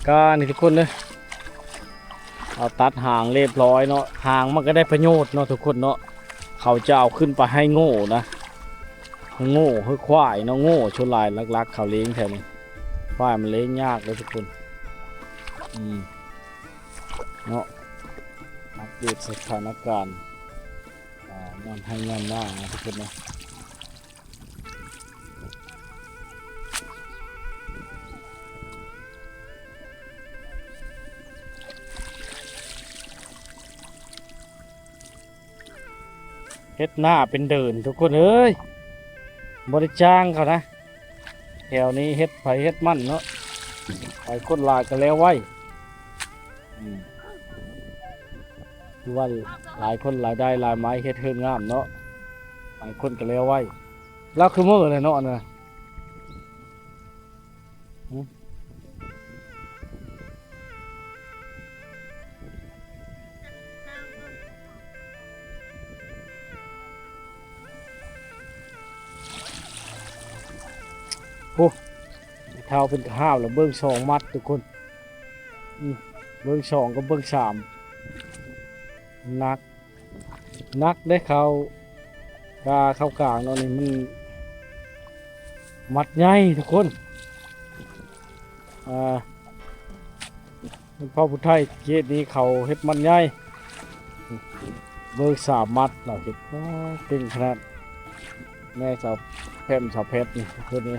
ການີ້ທຸກຄົນເດີ. ເອົາຕັດຫາງລຽບຮ້ອຍເນາະ ຫາງມັນກໍໄດ້ປະໂຫຍດເນາະທຸກຄົນເນາະ. ເຂົາຈະເອົາຂຶ້ນໄປໃຫ້ໂງ່ນະ ໂງ່ ຄືຄວາຍເນາະ ໂງ່ສ່ວນຫຼາຍຫຼັກໆເຂົາລ້ຽງແຖວນີ້. ຄວາຍມັນລ້ຽງຍາກເດ້ທຸກຄົນ ອືມ ເນາະ. ອັບເດດສະຖານະການ ອ່າ ຍາມໄຮ່ຍາມນາເນາະທຸກຄົນເນາະ. ເຮັດນາເປັນເດີ່ນທຸກຄົນເອີຍ ບໍ່ໄດ້ຈ້າງເຂົານະ. ແຖວນີ້ເຮັດໃຜເຮັດມັນເນາະ ໃຜຄົນຫຼາຍກໍແລ້ວໄວ. ອືມ ຄືວ່າຫຼາຍຄົນຫຼາຍໄດ້ຫຼາຍໄມ້ເຮັດເຮືອນງາມເນາະ ຫຼາຍຄົນກໍແລ້ວໄວ. ລາວຄືມື້ແຫຼະເນາະ ອັນນັ້ນນະ. ໂອ້ ເຖົ້າເພິ່ນກໍຫາບແລ້ວ ເບິ່ງສອງມັດທຸກຄົນ ອືມ ເບິ່ງສອງກັບເບິ່ງສາມ ໜັກ ໜັກເດ້. ເຂົ້າກາເຂົ້າກາງເນາະ ນີ້ມັນມັດໃຫຍ່ທຸກຄົນ ອ່າ ເຜົ່າຜູ້ໄທເຂດນີ້ເຂົາເຮັດມັດໃຫຍ່ ເບິ່ງສາມມັດລາວເຮັດ ໂອ້ ເກັ່ງຂະໜາດ. ແມ່ສາວແພມ ສາວແພດນີ້ ຄົນນີ້.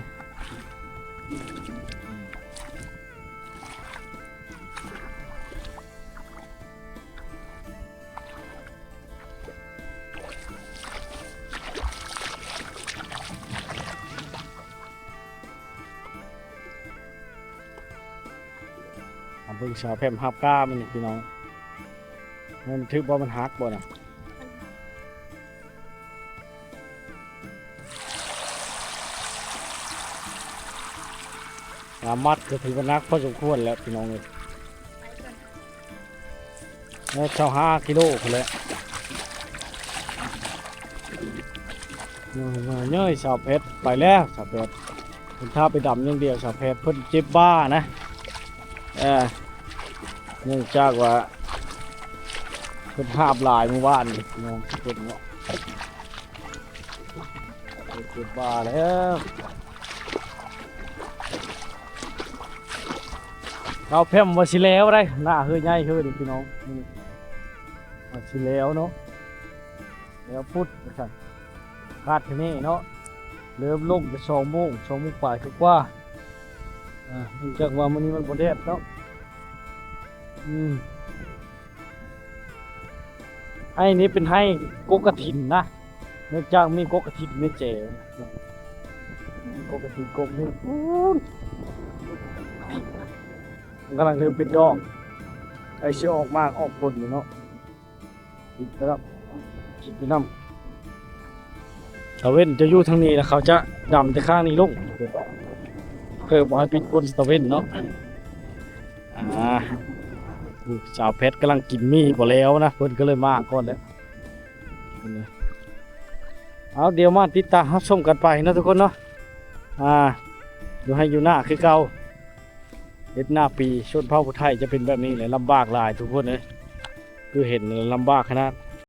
ມາເບິ່ງສາວແພມຮັບກ້າມັນນີ້ພີ່ນ້ອງ ມັນຖືກບໍ່ ມັນຫັກບໍ່ນະ? ສາມມັດກໍຖືວ່າໜັກພໍສົມຄວນແລ້ວພີ່ນ້ອງເອີຍ ແລ້ວຊາວຫ້າກິໂລພຸ້ນແຫຼະ. ເອີຍ ສາວແພດໄປແລ້ວ ສາວແພດ ເພິ່ນພາໄປດຳຢ່າງດຽວ ສາວແພດ ເພິ່ນເຈັບບ່ານະ ເອີ ເນື່ອງຈາກວ່າເພິ່ນຫາບຫຼາຍມື້ວານນີ້ພີ່ນ້ອງ ເພິ່ນເນາະ ເຈັບບ່າແລ້ວ. ລາວແພມວ່າຊິແລ້ວໄດ໋ ໜ້າເຮີໃຫຍ່ເຮີນີ້ພີ່ນ້ອງ ວ່າຊິແລ້ວເນາະ ແລ້ວພຸດວ່າຊັ້ນ ຄາດຄະເນເນາະ ເລີ່ມລົງແຕ່ສອງໂມງ ສອງໂມງປາຍກວ່າ ອ່າ ເນື່ອງຈາກວ່າມື້ນີ້ມັນບໍ່ແດດເນາະ ອືມ. ໄຮ່ນີ້ເປັນໄຮ່ກົກກະຖິນນະ ເນື່ອງຈາກມີກົກກະຖິນໃນແຈ ກົກກະຖິນກົກນີ້ ປູ້ນ ມັນກຳລັງເລີ່ມເປັນດອກ ໃກ້ຊິອອກໝາກອອກຜົນຢູ່ເນາະ ກິນໄປນຳ ກິນໄປນຳ. ຕາເວັນຈະຢູ່ທາງນີ້ ແລ້ວເຂົາຈະດຳແຕ່ຂ້າງນີ້ລົງ ເພື່ອບໍ່ໃຫ້ປິດຝົນຕາເວັນເນາະ. ອ່າ ສາວແພດກຳລັງກິນໝີ່ບໍ່ແລ້ວນະ ເພິ່ນກໍເລີຍມາກ່ອນແຫຼະ. ເອົາ ດຽວມາຕິດຕາມຮັບຊົມກັນໄປເນາະທຸກຄົນເນາະ. ອ່າ ຢູ່ໄຮ່ຢູ່ນາຄືເກົ່າ ເຮັດນາປີ ຊົນເຜົ່າຜູ້ໄທຈະເປັນແບບນີ້ແຫຼະ ລຳບາກຫຼາຍທຸກຄົນເອີຍ ຄືເຫັນລຳບາກຂະໜາດ.